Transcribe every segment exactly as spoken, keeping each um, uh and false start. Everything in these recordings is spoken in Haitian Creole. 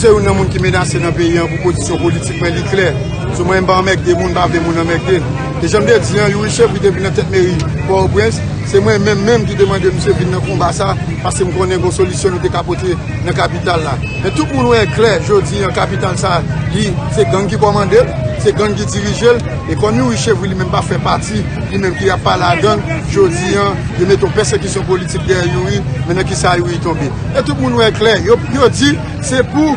Se youn nan moun ki menase nan peyi an pou pozisyon politik mwen, li klè. Sou mwen, m pa anmègde moun, m pa vle moun anmègde m. E jan m te di an, Youri Chevry te vin nan tèt meri Pòtoprens, se mwen menm menm ki te mande misye vin nan konba sa, paske m konnen gon solisyon nou te ka pote nan kapital la. Men tout moun wè klè, jodi an, kapital sa, li, se gang ki kòmande l, se gang ki dirije l, e kòm Youri Chevry li menm pa fè pati, li menm ki ap pale a gang, jodi an, yo mete yon pèsekisyon politik dèyè Youri, men nan kisa Youri tonbe. E tout moun wè klè, yo, yo di, se pou,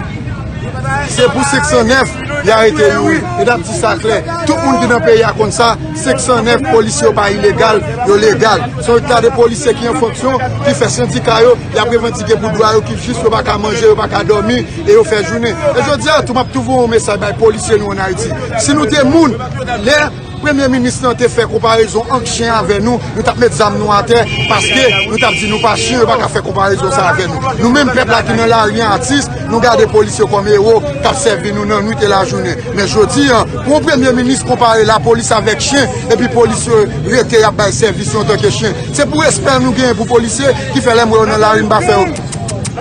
se pou senk san nèf, y arete Youri. E n ap di sa klè. Tout moun ki nan peyi a konn sa, senk san nèf polisye yo pa ilegal, yo legal. Se yon ta de polisye ki an fonksyon, ki fè sendika yo, y ap revandike pou dwa yo ki jis, yo pa ka manje, yo pa ka dòmi, e yo fè jounen. E jodi a tou, m ap tou voye yon mesaj bay polisye nou ann Ayiti. Si nou te moun, lè Premye minis lan te fè konparezon ant chen avè nou, nou t ap met zam nou atè, paske nou t ap di nou pa chen, yo pa ka fè konparezon sa avè nou. Nou menm pèp la ki nan lari an, atis, nou gade polis yo kòm ewo k ap sèvi nou nan nwit e lajounen. Men jodi an, pou yon premye minis konpare lapolis avèk chen, epi polis yo rete y ap bay sèvis yo antanke chen, se pou respè nou genyen pou polisye ki fè lè m wè yo nan lari m pa fè yo.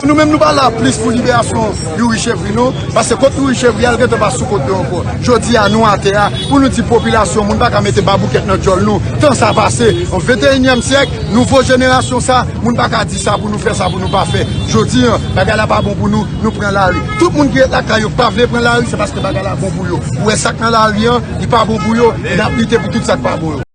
Nou menm nou pa la plis pou liberasyon Youri Chevry non, paske kot Youri Chevry al gentan pa sou kont nou ankò. Jodi a nou atè a pou nou di popilasyon, moun pa ka mete baboukèt nan djòl nou. Tan sa pase, an venteyinyèm syèk, nouvo jenerasyon sa, moun pa ka di sa pou nou fè, sa pou nou pa fè. Jodi an, bagay la pa bon pou nou, nou pran lari. Tout moun ki ret lakay yo pa vle pran lari, se paske bagay la bon pou yo. Ou wè sa k nan lari an, li pa bon pou yo, e n ap lite pou tout sa k pa bon yo.